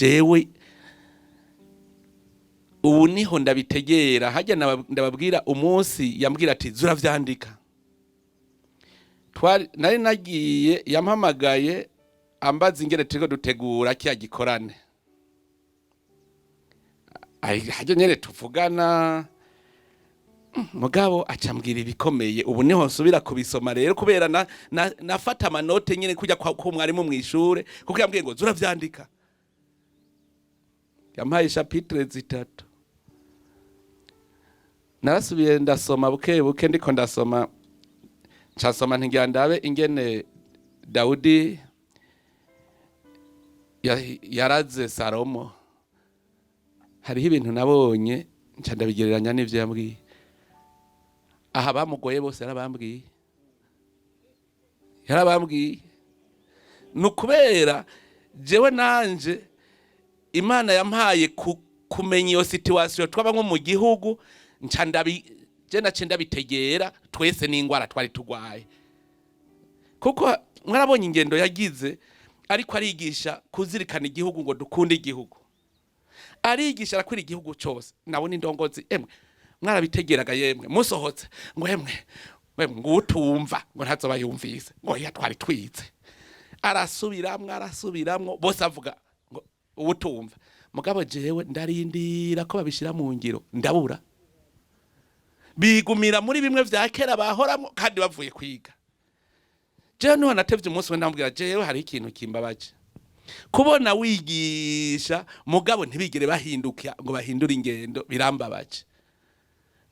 Jewe ubu niho ndabitegera. Hajya ndababwira umunsi yambwira ati: "Zuravyandika." Twari nari nagiye, yampamagaye ambaza ingene turiko dutegura kiya gikorane. Hajya nyene tuvugana, mugabo acambwira ibikomeye. Ubu niho nsubira kubisoma rero, kubera nafata ama notes nyene kujya kwa mwarimu mw'ishure, kuko yambwiye ngo: "Zuravyandika." Yampaye chapitres 3. Narasubiye ndasoma buke buke. Ndiko ndasoma, ncasoma ntigira ndabe ingene Dawudi yaraze Salomo. Hariho ibintu nabonye, nca ndabigereranya n'ivyo yambwiye. Aha bamugoye bose yarabambwiye, yarabambwiye. Ni ukubera jewe nanje Imana yampaye kumenya iyo situation twabamwo mu gihugu, nca ndabi je nace ndabitegera twese n'ingwara twari tugwaye, kuko mwarabonye ingendo yagize, ariko arigisha kuzirikana igihugu, ngo dukunde igihugu. Arigisha, arakwira igihugu cyose. Nabona indongozi, emwe, mwarabitegeraga yemwe, musohotse ngo: "Emwe emwe," ngo: "Utumva ngo ntazoba yumvise," ngo: "Ya twari twize." Arasubiramwo, arasubiramwo, bose avuga ngo ubutumva. Mugabo jewe ndarindira ko babishira mu ngiro, ndabura. Bigumira muri bimwe vya kera bahoramwo kandi bavuye kwiga. Jewe niho natevye umunsi we, ndamubwira: "Jewe hari ikintu kimbabaje kubona wigisha, mugabo ntibigere bahinduka ngo bahindure ingendo, birambabaje."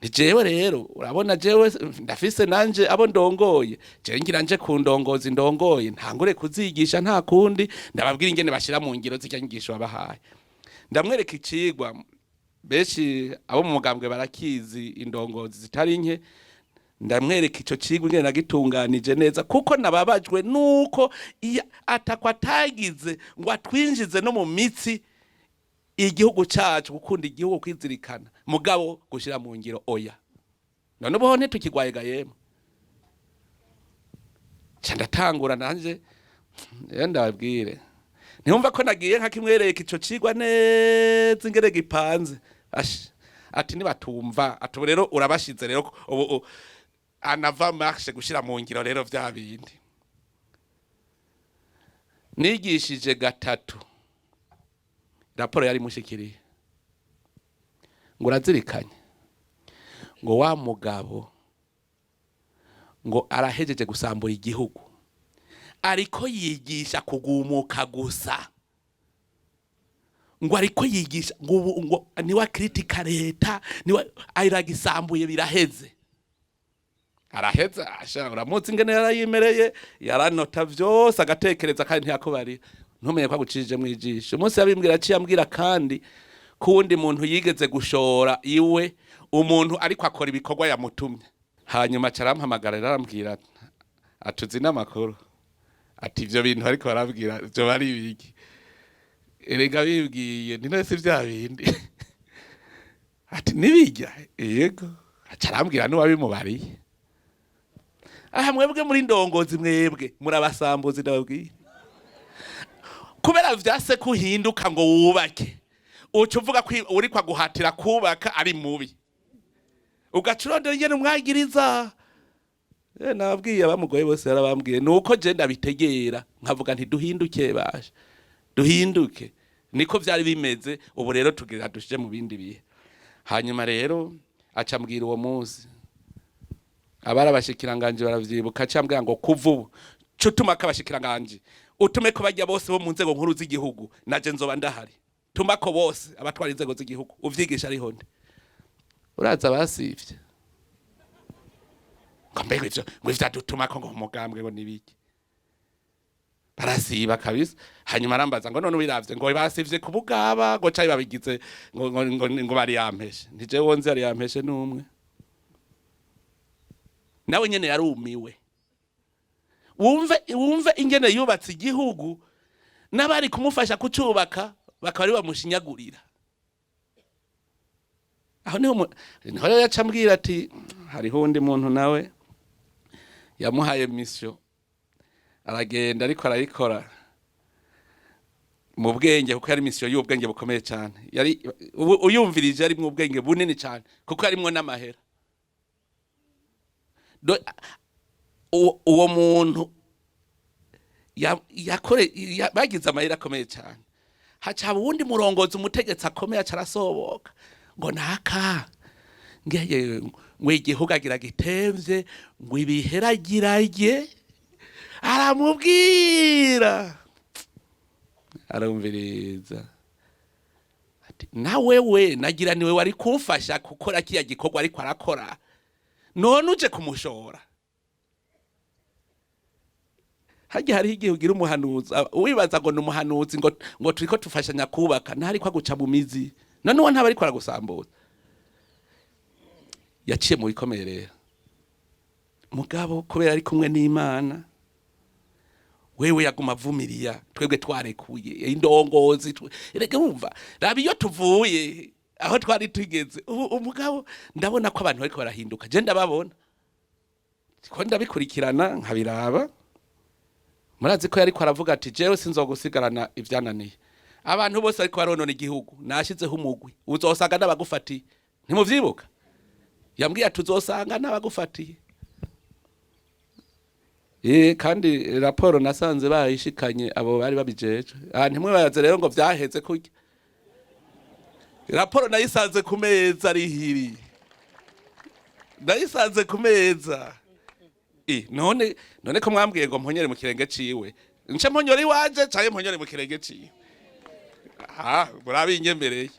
Ni jewe rero, urabona, jewe ndafise nanje abo ndongoye. Jewe ngira nje ku ndongozi ndongoye, ntangure kuzigisha, nta kundi, ndababwira ingene bashira mu ngiro zirya nyigisho babahaye. Ndamwereka icigwa, benshi abo mu mugambwe barakizi, indongozi zitari nke. Ndamwereka ico cigwa ingene nagitunganije neza, kuko nababajwe nuko iyo atakwa atagize ngo atwinjize no mu mitsi igihugu cacu, gukunda igihugu, kwizirikana, mugabo gushira mu ngiro oya. None ubu ntitukigwaye ga yemwe? Ca ndatangura nanje rero, ndababwire, ntiyumva ko nagiye nka kimwereka ico cigwa neza ingene gipanze. Ash, ati: "Nibatumva," ati: "Ubu rero urabashize rero, ubu anava marche gushira mu ngiro rero vya bindi nigishije." Gatatu raporo yari mushikiriye ngo: "Urazirikanye," ngo: "Wa mugabo," ngo: "arahejeje gusambura igihugu, ariko yigisha kugumuka gusa," ngo: "ariko yigisha," ngo: "ubu," ngo: "niwe akritika leta, niwe ayiragisambuye, biraheze, araheze." Asha, uramutse ingene yarayimereye, yaranota vyose, agatekereza kandi ntiyakubarira, ntumenye ko agucishije mwijisho. Umunsi yabimbwira, aciye ambwira kandi ko uwundi muntu yigeze gushora iwe umuntu ariko akora ibikorwa yamutumye. Hanyuma aca arampamagara rero, arambwira atuzi n'amakuru, ati: "Ivyo bintu ariko barabwira vyo bari ibiki?" Erega bibwiye ni none si vya bindi? Ati: "Nibijya yego." Aca arambwira n'uwabimubariye. Aha mwebwe muri ndongozi, mwebwe murabasambuzi, ndababwiye, kubera vyase kuhinduka ngo wubake, uca uvuga ko uriko aguhatira kubaka ari mubi, ugaca urondera ingene umwagiriza. Nababwiye, abamugoye bose yarabambwiye. Nuko je ndabitegera, nkavuga nti: "Duhinduke basha, duhinduke." Niko vyari bimeze. Ubu rero tugira dushije mu bindi bihe. Hanyuma rero aca ambwira uwo munsi, abari abashikiranganje baravyibuka, aca ambwira ngo: "Kuva ubu cutumako abashikiranganje, utume ko bajya bose bo mu nzego nkuru z'igihugu, naje nzoba ndahari. Tumako bose abatwara inzego z'igihugu, uvyigisha ariho nde." Uraza basivye ngo: "Mbega ivyo," ngo: "ivyadutumako," ngo: "umugambwe," ngo: "nibiki?" Barasiba kabisa. Hanyuma arambaza ngo: "None ubiravye," ngo: "basivye ku bugaba," ngo: "cayi babigize," ngo "bari yampeshe." Nti: "Jewe wonzi yari yampeshe numwe." Nawe nyene yarumiwe. Wumve, wumve ingene yubatse igihugu, n'abari kumufasha kucubaka bakaba ari bamushinyagurira. Aho niho niho rero yaca ambwira ati hariho uwundi muntu nawe yamuhaye mission, aragenda ariko arayikora. Mu bwenge, kuko yari mission y'ubwenge bukomeye cyane. Yari uyumvirije ari mu bwenge bunini cyane, kuko harimwo n'amahera. Uwo muntu bagize amahera akomeye cyane. Haca uwundi murongozi, umutegetsi akomeye, aca arasoboka ngo naka ngeye ngo igihugu agira gitemvye, ngo ibiheragirage. Aramubwira, arumviriza, ati: "Na wewe nagira niwe wari kumfasha gukora kiya gikorwa ariko arakora, none uje kumushora." Harya hariho igihe ugira umuhanuzi, wibaza ngo ni umuhanuzi, ngo turiko tufashanya kubaka, ntariko aguca mu mizi. None uwo ntaba ariko aragusambuza? Yaciye mu bikomeye rero, mugabo kubera ari kumwe n'Imana, wewe yaguma avumiriya. Twebwe twarekuye indongozi, erega wumva, raba iyo tuvuye, aho twari tugeze ubu. Umugabo ndabona ko abantu bariko barahinduka, je ndababona ko ndabikurikirana nkabiraba. Murazi ko yariko aravuga ati: "Jewe sinzogusigarana ivyananiye abantu bose ariko baronona igihugu, nashizeho umugwi, uzosanga n'abagufatiye." Ntimuvyibuka? Yambwiye ati: "Uzosanga n'abagufatiye." Kandi raporo nasanze bayishikanye abo bari babijejwe. Ah, ntimwibaze rero ngo vyaheze kurya. Raporo nayisanze ku meza, arihiri nayisanze ku meza. None ko mwambwiye ngo mponyere mu kirenge ciwe, nce mponyore iwanje canke mponyore mu kirenge ciwe? Ah, murabinyemereye.